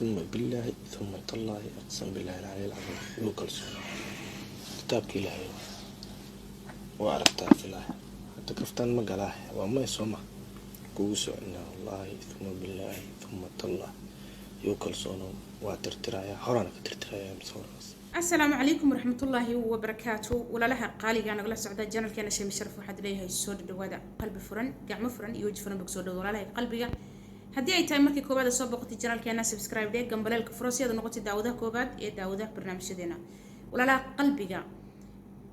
Uma billaahi, uma tallaahi, aqsam billaahi alcali alcadiim, igu kalsoona, kitaabka Ilaahay waa aragtaa filaahi. Hadda kaftaan ma galaahe, waa may sooma kugu soconaa. Wallaahi, uma billaahi, uma tallaahi, igu kalsoono, waa tirtirayaa, horaana ka tirtirayaa sawirkaas. Asalaamu calaykum waraxmatullaahi wabarakaatu. Walaalaha qaaliga nagala socda channelkeena Sheemi Sharaf, waxaad leeyahay soo dhadhawaada, qalbi furan, gacmo furan iyo weji furan bog soo dhawo. Walaalaha qalbiga, haddii ay tahay markii koowaad soo boqotay channelkeena, subscribe dheh, gambaleelka furo si aad u noqotay daawadaha koowaad ee daawadaha barnaamijyadeena. Walaalaha qalbiga,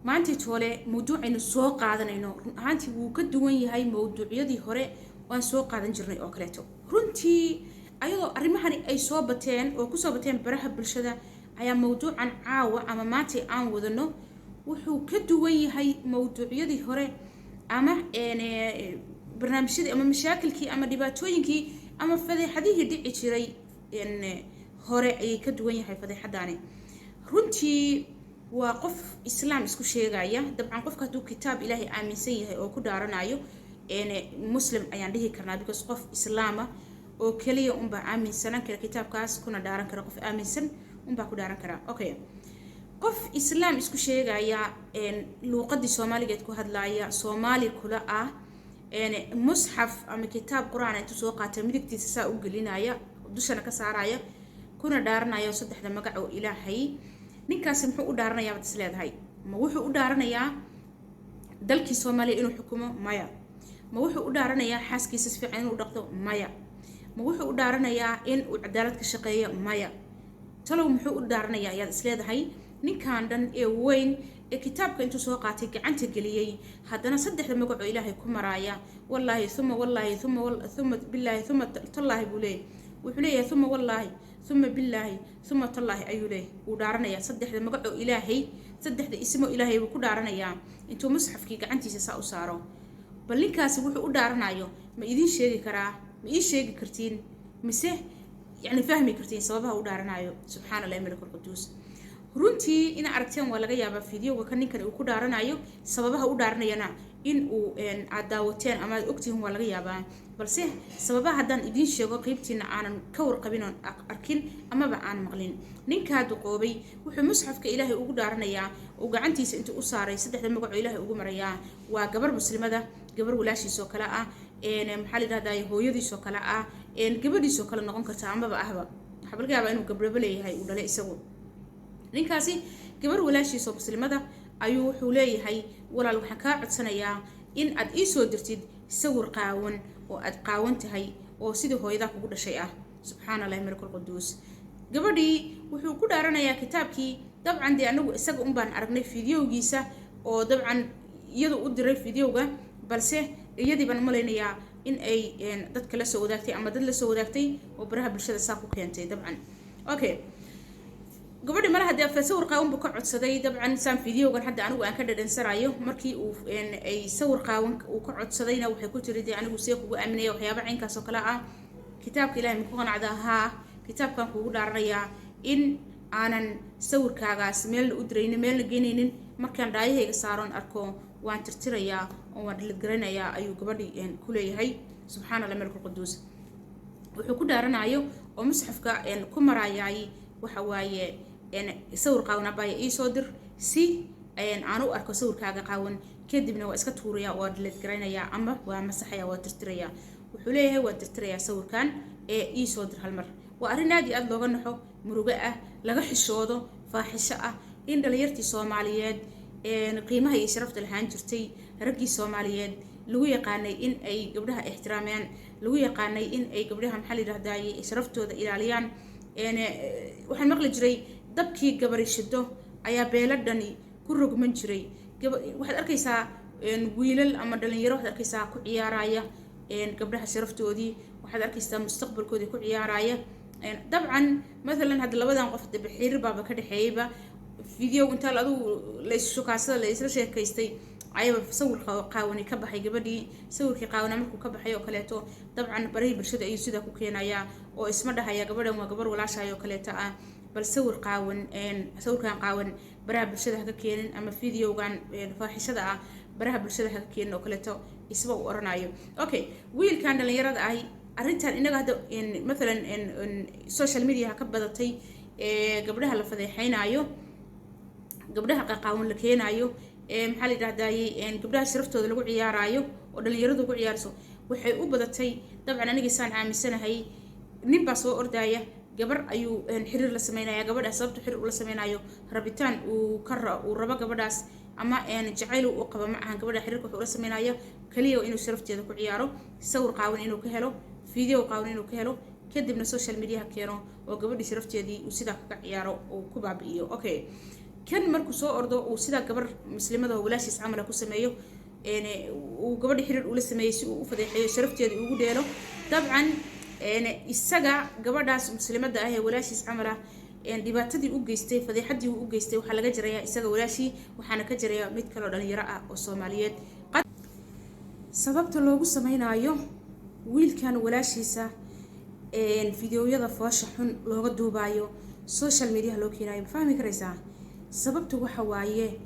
maantii toole mawduucaynu soo qaadanayno run ahaantii wuu ka duwan yahay mawduucyadii hore aan soo qaadan jirnay oo kaleeto. Runtii ayadoo arrimahani ay soo bateen oo kusoo bateen baraha bulshada ayaa mawduucan caawa ama maantay aan wadano wuxuu ka duwan yahay mawduucyadii hore ama barnaamijyadii ama mashaakilkii ama dhibaatooyinkii ama fadeexadihii dhici jiray hore ayay ka duwan yahay fadeexadaani. Runtii waa qof Islaam isku sheegaya. Dabcan qofka hadduu kitaab Ilaahay aaminsan yahay oo ku dhaaranayo, Muslim ayaan dhihi karnaa, because qof Islaama oo keliya unbaa aaminsanaan kara kitaabkaas kuna dhaaran kara. Qof aaminsan unbaa ku dhaaran karaa. Okay, qof Islaam isku sheegaya, luuqadii Soomaaligeed ku hadlaaya, Soomaali kula ah, musxaf ama kitaab Qur-aan intuu soo qaata midigtiisa saa u gelinaya, dushana ka saaraya, kuna dhaaranaya saddexda magac oo Ilaahay. Ninkaasi muxuu u dhaaranayaa baad is leedahay? Ma wuxuu u dhaaranayaa dalkii Soomaaliya inuu xukumo? Maya. Ma wuxuu u dhaaranayaa xaaskiisa si fiican inuu dhaqdo? Maya. Ma wuxuu u dhaaranayaa in uu cadaalad ka shaqeeyo? Maya. Talow muxuu u dhaaranayaa ayaad is leedahay ninkan dhan ee weyn ee kitaabka intuu soo qaatay gacanta geliyey, haddana saddexda magac oo Ilaahay ku maraaya? Wallaahi, uma wallaahi, uma billaahi, uma tallaahi buu leeyahy. Wuxuu leeyahay uma wallaahi, uma billaahi, uma tallaahi ayuu leeyahay. Wuu dhaaranayaa saddexda magac oo Ilaahay, saddexda ismo Ilaahay buu ku dhaaranayaa intuu musxafkii gacantiisa saa u saaro. Bal ninkaasi wuxuu u dhaaranayo ma idiin sheegi karaa? Ma ii sheegi kartiin mise yani fahmi kartiin sababaha u dhaaranayo? Subxaana Allahi malik alquduus. Runtii ina aragteen waa laga yaabaa videoga ka ninkan uu ku dhaaranayo, sababaha u dhaaranayana in uu aad daawateen ama aad ogtihiin waa laga yaabaa. Balse sababaha haddaan idiin sheego, qeybtiina aanan ka warqabin oon arkin amaba aan maqlin, ninkaa duqoobay wuxuu musxafka Ilaahay ugu dhaaranayaa uu gacantiisa intuu u saaray saddexda magacoo Ilaahay ugu marayaa waa gabar Muslimada, gabar walaashiisoo kale ah, maxaa la yidhahdaa, hooyadiisoo kale ah, gabadhiisoo kale noqon karta amaba ahba. Waxaa laga yaabaa inuu gabdhaba leeyahay uu dhalay isagu. Ninkaasi gabar walaashiisoo Muslimada ayuu wuxuu leeyahay: "Walaal, waxaan kaa codsanayaa in aad ii soo dirtid sawir qaawan oo aad qaawan tahay oo sidii hooyadaa kugu dhashay ah." Subxaana Allahi malik alquduus. Gabadhii wuxuu ku dhaaranayaa kitaabkii. Dabcan dee anagu isaga un baan aragnay videogiisa oo dabcan iyadu u diray videoga, balse iyadii baan umalaynayaa in ay dadka la soo wadaagtay ama dad la soo wadaagtay oo baraha bulshada saa ku keentay dabcan. Okay, gabadhi malaha dee sawir qaawan buu ka codsaday. Dabcan saan videogan hadda anigu aan ka dhadhansanayo, markii uu ay sawir qaawan uu ka codsadayna waxay ku tiri: "Dee anigu see kugu aaminaya waxyaaba caynkaas oo kale ah? Kitaabka Ilahay maku qanacda? Haa, kitaabkan kugu dhaaranayaa in aanan sawirkaagaas meelna u diraynin, meelna geynaynin. Markaan dhaayahayga saaroon arko waan tirtirayaa oo waan delete garanayaa," ayuu gabadhii ku leeyahay. Subxaana Allah malik alquduus. Wuxuu ku dhaaranayo oo musxafka ku marayaay waxa waaye: "Sawir qaawan abaya iisoo dir si aan u arko sawirkaaga qaawan, kadibna waa iska tuuraya, waa delete garaynayaa ama waa masaxaya, waa tirtirayaa." Wuxuu leeyahay: "Waa tirtirayaa sawirkan ee iisoo dir hal mar." Waa arrin aad iyo aad looga naxo, murugo ah, laga xishoodo, faaxisho ah in dhalinyartii Soomaaliyeed qiimaha iyo sharafta lahaan jirtay, raggii Soomaaliyeed lagu yaqaanay in ay gabdhaha ixtiraameen, lagu yaqaanay in ay gabdhaha, maxaa la yidhahdaye, sharaftooda ilaaliyaan. Waxaan maqli jiray dabkii gabari shido ayaa beeladhani ku rogman jiray. Waxaad arkaysaa wiilal ama dhalinyaro, waxaad arkaysaa ku ciyaaraya gabdhaha sharaftoodii, waxaad arkaysaa mustaqbalkoodii ku ciyaaraya. Dabcan mathalan hadda labadan qof debe xiriir baaba ka dhexeeyeyba. Video intaa adigu laisshukaasada la isla sheekaystay ayaba sawir qaawani ka baxay gabadhii. Sawirkii qaawana markuu ka baxay oo kaleeto, dabcan barahii bulshada ayuu sidaa ku keenayaa oo isma dhahaya gabadhan waa gabar walaashaay oo kaleeto ah, bal sawir qaawan, sawirkan qaawan baraha bulshada haka keenin ama videogan faaxishada ah baraha bulshada haka keenin oo kaleeto isba uu oranayo. Okay, wiilkan dhalinyarada ahi Arrintan inaga hadda, mathalan, social media ka badatay ee gabdhaha la fadeexeynaayo, gabdhaha qaqaawan la keenaayo, ee maxaa la yidhahdaaye, gabdhaha sharaftooda lagu ciyaaraayo oo dhalinyaradu ku ciyaarso, waxay u badatay dabcan, aniga saan aaminsanahay, nin baa soo ordaya, gabar ayuu xiriir la sameynaya. Gabadha sababta xiriir ula sameynayo, rabitaan uu ka uu rabo gabadhaas ama jacayl uu qabo ma ahan. Gabadha xiriirka wuxuu ula sameynaya kaliya inuu sharafteeda ku ciyaaro, sawir qaawan inuu ka helo, video qaawan inuu ka helo, kadibna social mediaha keeno oo gabadhii sharafteedii uu sidaa kaga ciyaaro, uu ku baabi'iyo. Okay, kan markuu soo ordo, uu sidaa gabar muslimada oo walaashiis camala ku sameeyo, uu gabadhi xiriir ula sameeyey si uu u fadeexeeyo, sharafteedii ugu dheelo, dabcan isaga gabadhaas muslimada ah ee walaashiis camal ah dhibaatadii u geystay, fadeexadii uu u geystay, waxaa laga jarayaa isaga walaashii, waxaana ka jarayaa mid kaloo dhalinyaro ah oo Soomaaliyeed. Sababta loogu sameynaayo wiilkan walaashiisa videoyada foosha xun looga duubaayo, social mediaha loo keenaayo, ma fahmi karaysaa? Sababta waxa waaye,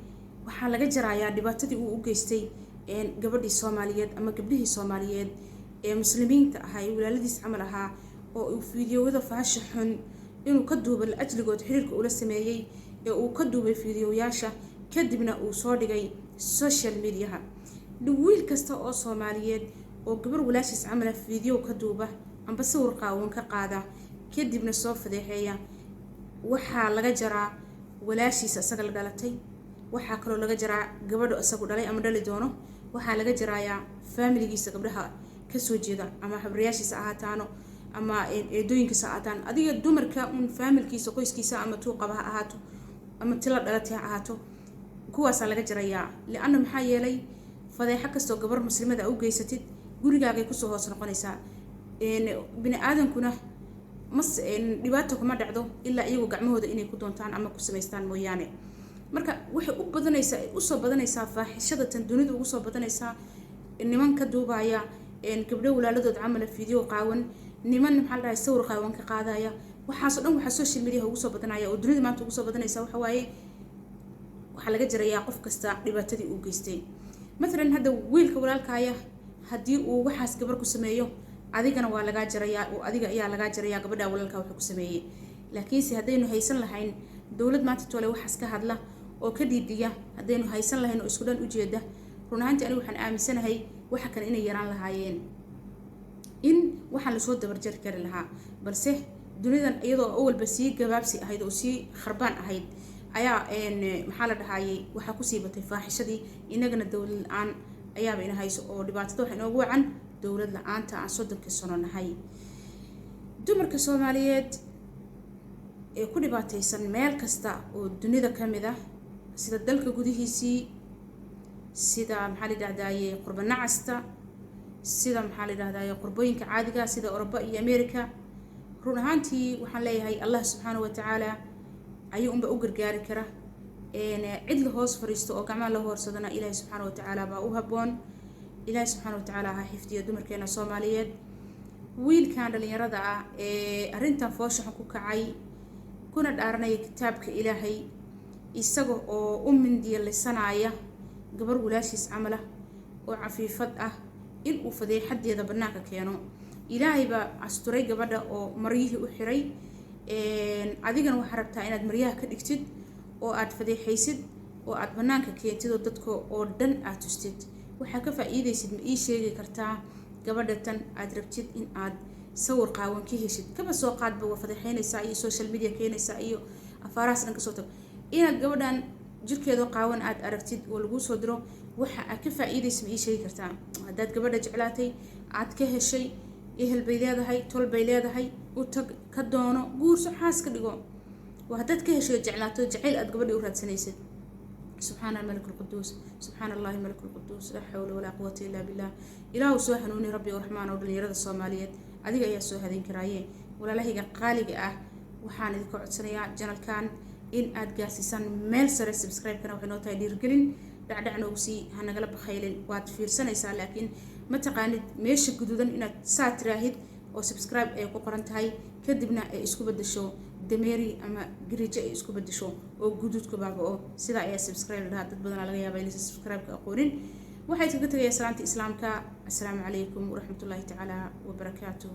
waxaa laga jarayaa dhibaatadii uu u geystay gabadhii Soomaaliyeed ama gabdhihii Soomaaliyeed ee muslimiinta ahaa ee walaaladiis camal ahaa, oo uu fiidiyowyada faasha xun inuu ka duuba ajligood xiriirka ula sameeyey, ee uu ka duubay fiidiyoyaasha, kadibna uu soo dhigay social mediaha. Wiil kasta oo Soomaaliyeed oo gabar walaashiis camala fiidiyo ka duuba amba sawir qaawan ka qaada, kadibna soo fadeexeeya, waxaa laga jaraa walaashiisa isaga la dhalatay, waxaa kaloo laga jaraa gabadha isagu dhalay ama dhali doono, waxaa laga jarayaa faamiligiisa gabdhaha kasoo jeeda, ama habriyaashiisa ahaataano ama eedooyinkiisa ahaataan, adiga dumarka un faamilkiisa, qoyskiisa, ama tuuqaba ha ahaato ama tila dhalatay ha ahaato, kuwaasaa laga jarayaa. Lianna maxaa yeelay, fadeexo kastoo gabar muslimada u geysatid gurigaagay kusoo hoos noqonaysaa. Bini aadankuna mas dhibaato kuma dhacdo ilaa iyagu gacmahooda inay ku doontaan ama ku samaystaan mooyaane. Marka waxay u badanaysaa, usoo badanaysaa faaxishada tan dunida ugu soo badanaysaa niman ka duubaya gabdho walaaladood camala video qaawan, niman, maxaa la dhahay, sawir qaawan ka qaadaya. Waxaasoo dhan waxaa social media ugu soo badanaya oo dunida maanta ugu soo badanaysa waxa waaye, waxaa laga jarayaa qof kasta dhibaatadii uu geystay. Mathalan, hadda wiilka walaalkaaya haddii uu waxaas gabar ku sameeyo, adigana waa lagaa jarayaa oo adiga ayaa lagaa jarayaa gabadha walaalkaa wuxuu ku sameeyey. Laakiinse haddaynu haysan lahayn dowlad maanta tole waxaas ka hadla oo ka dhiidiya, haddaynu haysan lahayn oo isku dhan ujeeda, run ahaantii anigu waxaan aaminsanahay waxa kale inay yaraan lahaayeen, in waxaan lasoo dabarjari kari lahaa. Balse dunidan iyadoo awalba sii gabaabsi ahayd oo sii kharbaan ahayd ayaa, maxaa la dhahayay, waxaa kusii batay faaxishadii. Inagana dowlad la-aan ayaaba ina hayso, oo dhibaatada waxa inoogu wacan dowlad la-aanta aan 30kii sano nahay. Dumarka Soomaaliyeed ee ku dhibaataysan meel kasta oo dunida ka mid ah, sida dalka gudihiisii, sida, maxaa la yidhahdaye, qurba nacasta, sida, maxaa la yidhahdaye, qurbooyinka caadiga, sida Oroba iyo America, run ahaantii waxaan leeyahay Allah subxaana wa tacaala ayuu unba u gargaari kara. Cid la hoos fariisto oo gacmaha la hoorsadana Ilaahay subxaana wa tacaala baa u habboon. Ilaahay subxaana wa tacaala ha xifdiyo dumarkeena Soomaaliyeed. Wiilkan dhalinyarada ah ee arrintan fooshaxan ku kacay, kuna dhaaranaya kitaabka Ilaahay, isaga oo u mindiyalisanaya gabar walaashiis camal ah oo cafiifad ah in uu fadeexadeeda bannaanka keeno, Ilaahay baa asturay gabadha oo maryihii u xiray. Adigana waxaa rabtaa inaad maryaha ka dhigtid oo aad fadeexaysid oo aad bannaanka keentid oo dadka oo dhan aad tustid. Waxaa ka faa-iidaysid ma ii sheegi kartaa? Gabadha tan aad rabtid in aad sawir qaawan ka heshid, kaba soo qaadba waa fadeexeynaysaa iyo social media keenaysaa iyo afaarahaas dhan, kasoo tag inaad gabadhan jirkeeda qaawan aad aragtid oo laguu soo diro, waxa aad ka faa-iidaysa ma ii sheegi kartaa? Haddaad gabadha jeclaatay, aad ka heshay, ehel bay leedahay, tol bay leedahay, u tag, ka doono, guurso, xaas ka dhigo. Waa haddaad ka heshay, jeclaato, jacayl aad gabadha u raadsanaysid. Subxaana malik alquduus, subxaana Allahi malik alquduus, laa xawla walaa quwata illaa billah. Ilaahu soo hanuuni, Rabbi raxmaan, oo dhalinyarada Soomaaliyeed adiga ayaa soo hadayn karaaye. Walaalahayga qaaliga ah, waxaan idinka codsanayaa channelkan in aad gaarsiisaan meel sare. Subscribe-kana waxay noo tahay dhiirgelin. Dhacdhac noogu sii, ha nagala bakhaylin. Waad fiirsanaysaa laakiin ma taqaanid meesha guduudan inaad saa tiraahid oo subscribe ay ku qoran tahay, kadibna ay isku bedesho dameeri ama garijo, ay isku bedesho oo guduudka baaba'o. Sidaa ayaa subscribe la dhahaa. Dad badanaa laga yaaba inaysan subscribe-ka aqoonin. Waxaa iskaga tegaya salaanta islaamka. Assalaamu calaykum waraxmatullaahi tacaala wabarakaatuh.